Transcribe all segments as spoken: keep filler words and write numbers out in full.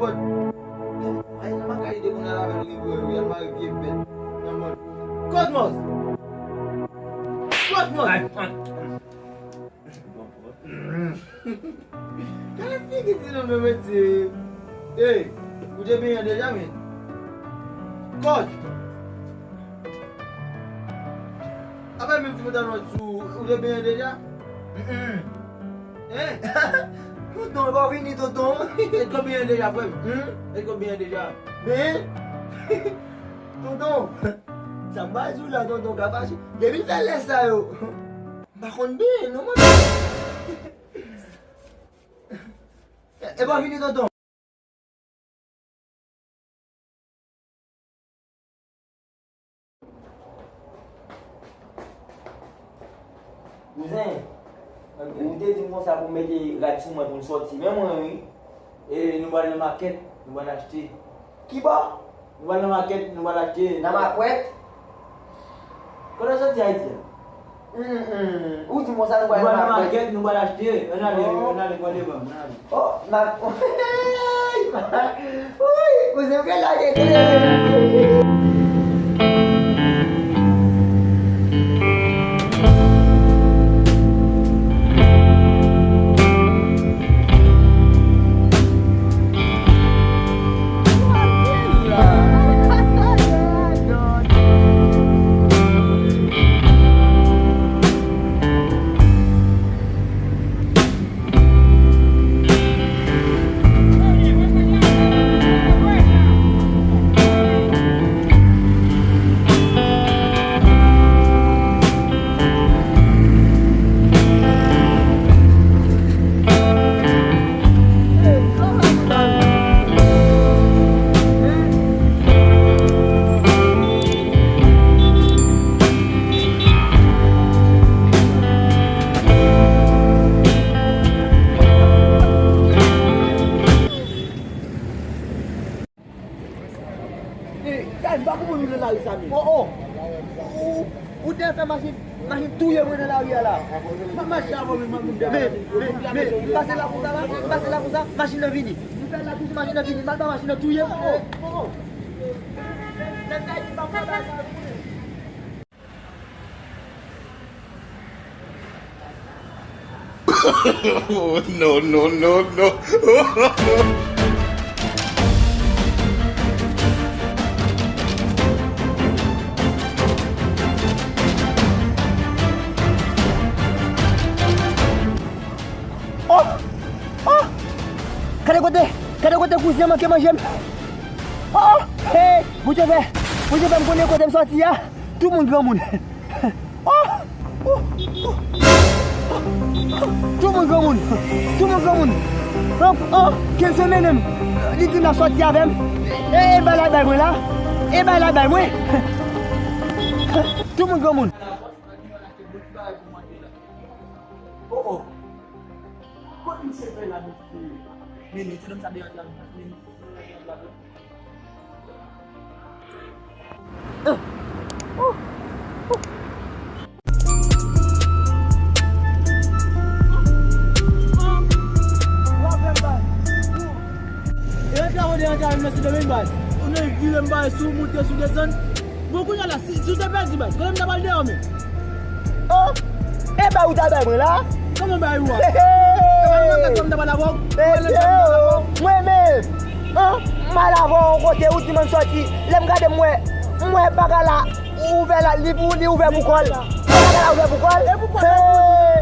Ay, nan makaj de moun al avè l gen pou wè, wi, al mare vye bèt nan mòn. Cosmos! Cosmos! Gade figi ti nonm nan, mesye. Ey, ou te benyen deja, men? Kòch! Apa menm ti pantalon sou, ou te benyen deja? Hein? Tonton, e pa w vini, tonton. Èske w benyen deja, frè m? Hmm? Èske w benyen deja? Benyen? Tonton, sa m pral di w la, tonton, ka fache. Depi fè lè sa yo, m pa konn benyen non, mwen. E pa w vini, tonton. Kouzen, ou te di m konsa pou m mete rad sou mwen pou m sòti. Men mwen, wi. E nou pral nan makèt, nou pral achte. Kibò? Nou pral nan makèt, nou pral achte. Nan makwèt? Kote w sòti Ayiti a? Hmm, hmm. Ou di m konsa nou pral nan makèt, nou pral achte. Ann ale, ann ale, pran devan, ann ale. Oh, ma... Woy! Kouzen, ou gen lage, kouzen. Ey, guys, m pa konprann nou nan lari sa menm. Oh, oh. Ou, ou te fè machin, machin touye mwen nan lari a la. M ap mache avè w, men, men, men, men, pase la konsa la, pase la konsa, machin nan vini. M fè la touche, machin nan vini, m al ba machin nan touye m. Oh, oh. Oh, no, no, no, no. Oh! Oh! Gade kote, gade kote kouzen manke manje m. Oh! Hey! Bondye fè, Bondye fè m konnen kote m sòti a. Tout moun granmoun. Oh! Oh! Oh! Tout moun granmoun. Tout moun granmoun. Oh! Oh! Kenzo mennen m. Li di l ap sòti avè m. E, e bay la bay mwen la. E bay la bay mwen. Tout moun granmoun. Oh, oh. Kot misye fè la, mesye? Men, men, ti nonm sa deranj la, men. E antre avè w, antre avè m nan Sendomeng, baz. Ou nan vire m, baz, si w moute, si w desann. Bon, kounye a la, si, si w te pèdi, baz, kote m ta pral deyò, men? Oh! E bay ou ta bay mwen la? Kòman bay ou a? He, he! E pa nan maket m ta pral avè w? Mesye, oh! Mwen menm! An, m al avè w yon kote, ou di m ann sòti. Lè m gade, m wè, m wè bagay la ouvè la, li pou, li ouvè pou kò l. Bagay la ouvè pou kò l. E pou pòt la,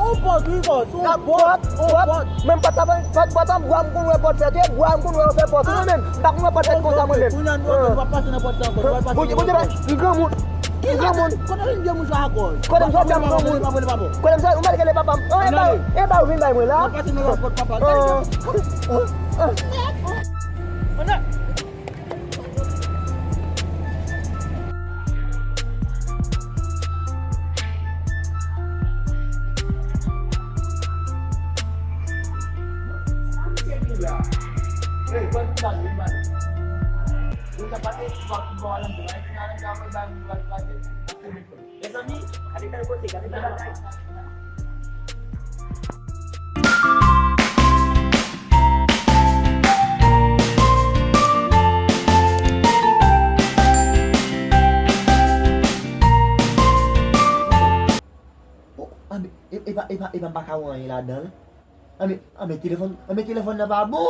ou pòt, wi, bòs, ou pòt, ou pòt. Menm pòt la, pòt, pòt an bwa, m konn wè pòt fèt, e bwa, m konn wè yo fè pòt, mwen menm. M pa konn wè pòt fèt konsa, mwen menm. Kounye a nou ap pase nan pòt sa ankò, nou pral pase nan pòt sa. Bondye, Bondye, m granmoun. M granmoun. Kote w vin gen mouchwa a gòj? Kote m sòti a, m granmoun? Kote m sòti, ou mèt rele papa m. An, e ba, e ba ou vin bay mwen la? N ap pase nan lòt pòt, papa. Mezanmi, gade bèl kote, gade bèl bagay. Epa, epa, epa, m pa ka wè anyen ladan l. Anben, anben, telefòn, anben, telefòn nan pa bon.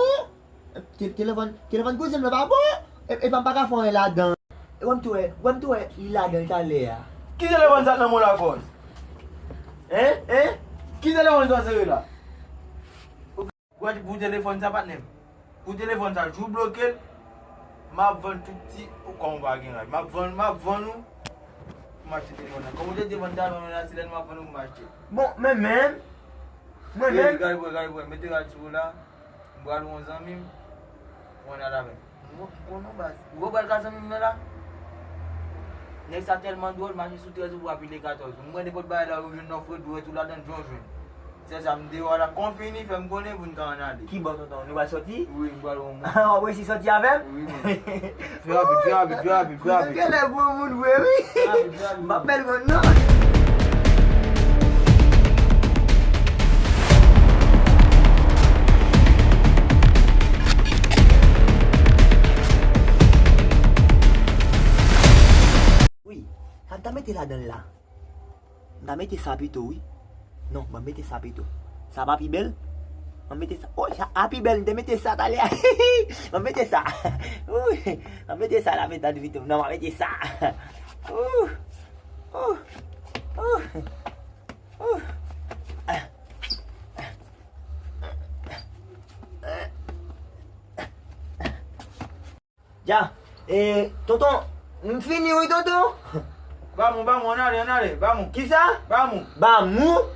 Te-, telefòn, telefòn kouzen m nan pa bon. E-, epa, m pa ka fè anyen ladan l. Wè m tou wè, wè m tou wè li ladan l talè a. Ki telefòn sa nan men w la, Kòz? Hein? Hein? Ki telefòn sa w sere la? Gad pou telefòn sa, patnè m. Pou telefòn sa, jou w bloke l, m ap vann tout ti, kòman w pa gen rad? M ap vann, m ap vann ou pou m achte telefòn nan. Kòman w te di vann talè, m nan silèn, m ap vann ou pou m achte. Bon, mwen menm, mwen menm. Gade pou, gade pou, mete rad sou ou la. M pral wè yon zanmi m, mwen al avè m. M konnen w baz. Ou wè w pral ka zanmi m nan la? Nèg sa tèlman dwòl, mache sou trèz ou pou apile katòz. M wè nenpòt bagay la, ou jwenn nan frèt, ou wè tou ladan, jan w jwenn. Se sa, m deyò la, kon fini, fè m konnen pou n ka ann ale. Ki bò, tonton? Nou pral sòti? Wi, m pral wè yon moun. W ap resi sòti avè m? Wi, man. Fè rapid, fè rapid, fè rapid, fè rapid. Kouzen genlè bon moun vre, wi. Fè rapid, fè rapid. M ap bèl konn, non. Wi, sa m ta mete ladan l la. M ta mete sa pito, wi. Non, ban m mete sa pito. Sa pa pi bèl? Ban m mete sa. Oh, sa a pi bèl, m te mete sa talè a. Ban m mete sa. Wi, ban m mete sa la, mesye, pito. Non, ban m mete sa. Ouh, ouh, ouh, ouh. Dja, e, tonton, m fini wi, tonton. Bamou, bamou, ann ale, ann ale, bamou. Kisa? Bamou. Bamou?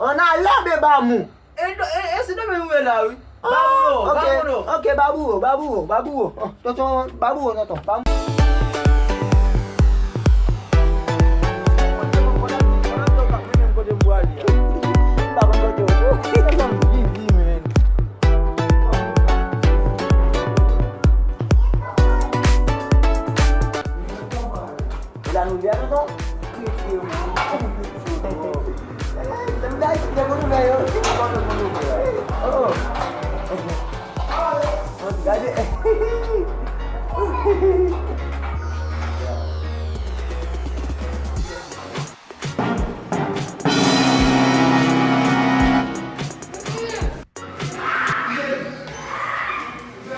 Ann ale, be bamou. E, e, e, se demen mwen la, wi. Ah, bamou, ok, bamou, non. Ok, babou, babou, babou. Oh, tonton, babou, tonton, bamou. E la nou ye a, tonton? Kretye, wi. Lè m ta di te pou nou fè yo. Oh. Gade.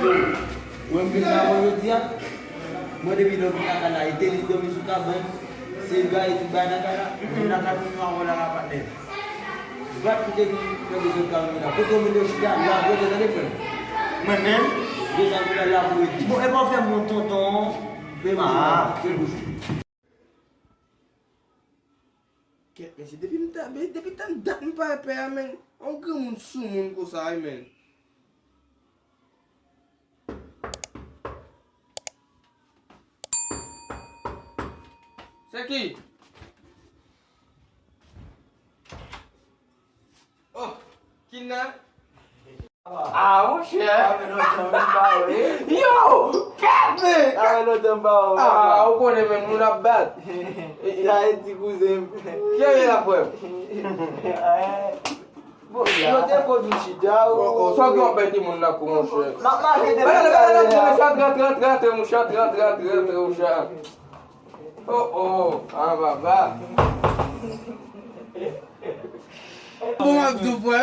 Yo, ou wè m vin la avan jodi a? Mwen depi lè m vin lakay la, e Tenis dòmi sou kabann, se gaye tout bagay nan kay la, mwen vin lakay moun yo avan la, la patnè. Bat ki te vin fè bezwen kay mwen la. Kote w mete w chita, la, kote, tande frè m. Mwen menm, desann mwen la, la pou rete. Bon, e pa w fè m yon tonton, men m a, se bouch. Kèt, mesye, depi m ta, depi tann dat m pa wè pè a, menn. On granmoun soumoun konsa, wi, menn. Se ki? Oh, Kina. Ah, monchè. Yo, kèt, men. Ah, ou konnen, men, moun ap bat. Sa e ti kouzen m. Kiyès la, frè m? Bon, yo te konn chita, oh, oh, sa w gen w bay timoun nan kou, monchè. M ap mache depi talè a. Rantre, rantre, rantre, rantre, monchè, rantre, rantre, rantre, monchè. Oh, oh, ah, baba. Bon, m ap di w, frè.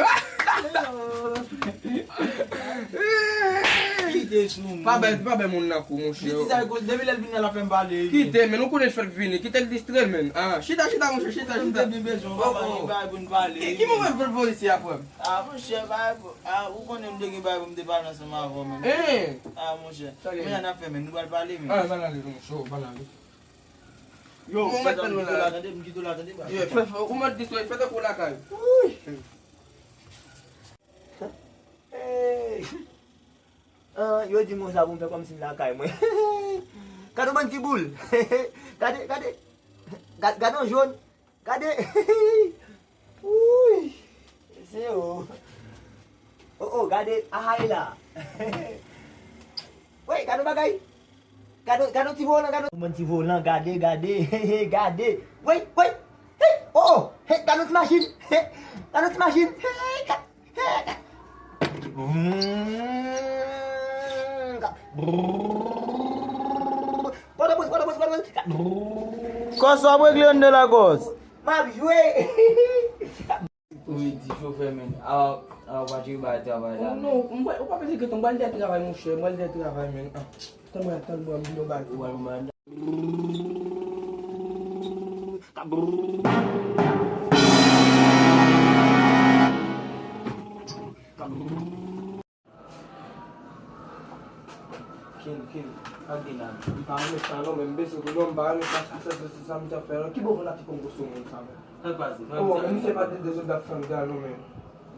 Kite sou mwen. Pa bay, pa bay moun nan kou, monchè. Kite sa, depi lè l vin la, l ap fè m pale, wi. Kite, men nou konnen fè l vini. Kite l distrè, men. Ah, chita, chita, monchè, chita, chita. M te byen bezwen, papa, gen bagay pou n pale, wi. Ki moman fè l voye isi a, frè m? Ah, monchè, bagay pou, ah, ou konnen m te gen bagay pou m te pale ansanm avè w, men. Hein? Ah, monchè. Men an ap fè, men nou pral pale, men. Ah, ban n ale, monchè, ban n ale. Yo, m kite w la, tande, m kite w la, tande, baz. Yo, fè, fè, ou mèt distrè, fè tankou w lakay. Hey. Ah, yo di m konsa pou m fè kòmsi m lakay mwen. Gade yon bann ti boul. Gade, gade. Gade, gade yon jòn. Gade. Wouy. Se yo. Oh, oh, gade. Ahay la. Wey, gade yon bagay. Gade, gade yon ti volan, gade yon ti volan, gade, gade. Gade. Wey, wey. Hey, oh, oh. Hey, gade yon ti machin. Hey, gade yon ti machin. Hey, gade. Pòtoprens, Pòtoprens, Pòtoprens. Kòs w ap regle anndan la, kòs? M ap jwe. Wi, di chofè, men. A, a, w pa tire bay travay la, men. Oh, non, m pral, ou pa bezwen gentan, m pral dèyè travay, monchè, m pral dèyè travay, men. Ah, tann mwen, tann mwen, m vin yon bay. Ou pral yon bay. Ken, Ken, pa gen la. M pa renmen sa non, men m bezwen kou non, m pa renmen sa, sa, sa, sa, sa misye ap fè non. Ki bon fanatik kongo sou moun sa, men? Sa k pase? Oh, men misye pa de, de zòt ap fè m gade non, men.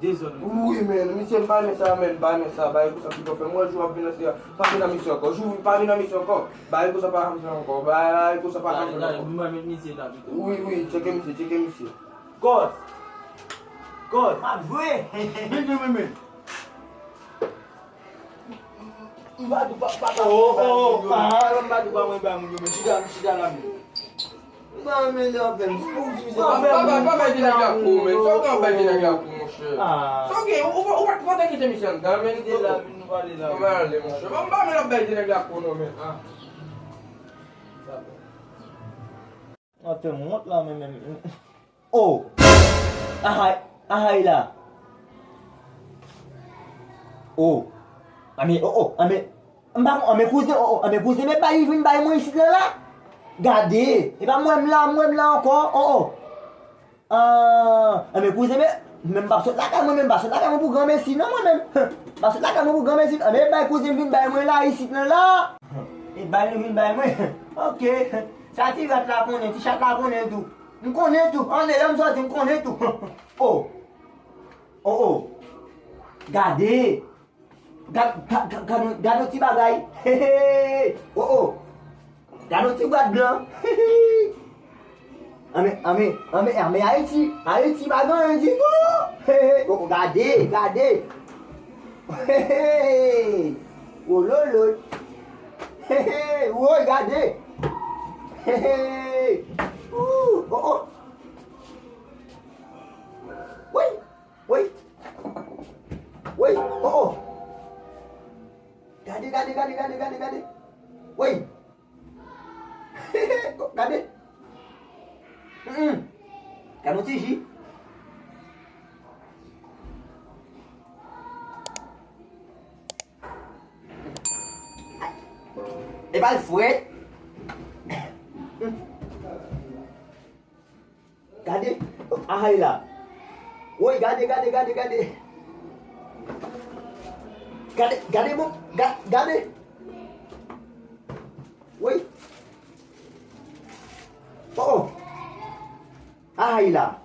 Dezòd, wi. Wi, men, misye, m pa renmen sa, men, m pa renmen sa. Bagay konsa pito fè m wè jou ap vin nan se pa vin nan misyon ankò. Jou pa vin nan misyon ankò. Bagay konsa pa janm fè ankò. Bagay konsa pa janm fè ankò. Gade, gade, m pa met misye la pito. Wi, wi, tcheke misye, tcheke misye. Kòs! Kòs! M ap jwe! Vin, vin, vin, vin! M pa di w pa, pa, pa, oh, oh, pa, pa, m pa di w pa mwen bay moun yo, men chita, chita la, men. M pa renmen lè w ap fè m. Papa, pa bay ti nèg la kou, men. Sa w gen ap bay ti nèg la kou, monchè? Ah. Sa w gen, ou, ou, ou pa t kite misye anndan, men. Kite la, vin nou pale la. Ou pa ale, monchè. M pa renmen lè w ap bay ti nèg la kou, non, men. Ah. Sa bon. Mwen fè m wont la, men, men. Oh! Ahay, ahay la. Oh! Anben, oh, oh, anben. M pa, anben kouzen, oh, oh, anben kouzen, men bay li vin bay mwen isit la, la. Gade, e pa mwen m la, mwen m la ankò, oh, oh. Ah, anben kouzen, men, men m pa sot lakay mwen, men m pa sot lakay mwen pou granmesi, non, mwen menm. M pa sot lakay mwen pou granmesi, anben bay kouzen vin bay mwen la, isit la, la. E bay li vin bay mwen. Ok. Sa ti rat la konnen, ti chat la konnen tou. M konnen tou. Ann, lè m sòti, m konnen tou. Oh. Oh, oh. Gade. Ga-, ga-, ga-, gade, gade yon ti bagay. Hey, hey, hey. Oh, oh. Gade yon ti bwat blan. Anben, anben, anben, anben Ayiti. Ayiti pa gen anyen ditou. Hey, hey. Oh, oh, gade, gade. Hey, hey. Oh, lolo. Hey, hey. Woy, gade. Hey, hey. Ooh, oh, oh. Woy. Woy! Woy! Oh, oh! Gade, gade, gade, gade, gade, gade! Woy! Gade! Mm-mm. Gade yon ti ji. E pa l frèt. Gade, ahay la. Woy, gade, gade, gade, gade. Gade, gade bon, ga-, gade. Woy. Oh, oh. Ahay la.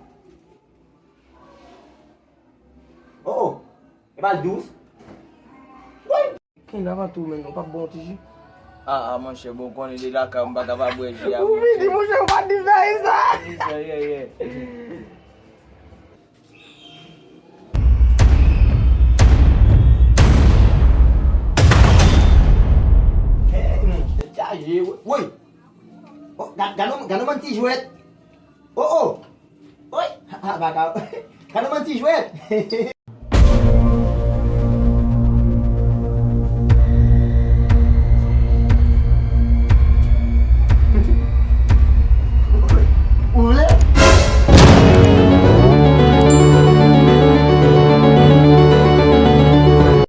Oh, oh. E pa l dous. Woy. Ken avan tou, men, ou p ap bon ti ji? Ah, ah, monchè, bon, konnen de lakay, m pa kapab bwè ji a, ou vini, monchè, ou pa t di bagay sa. Monchè, yeah, yeah. Hey, monchè, chaje, woy. Oh, ga-, gade, gade yon bann ti jwèt. Oh, oh. Woy. Ha, ha, baka. Gade yon bann ti jwèt.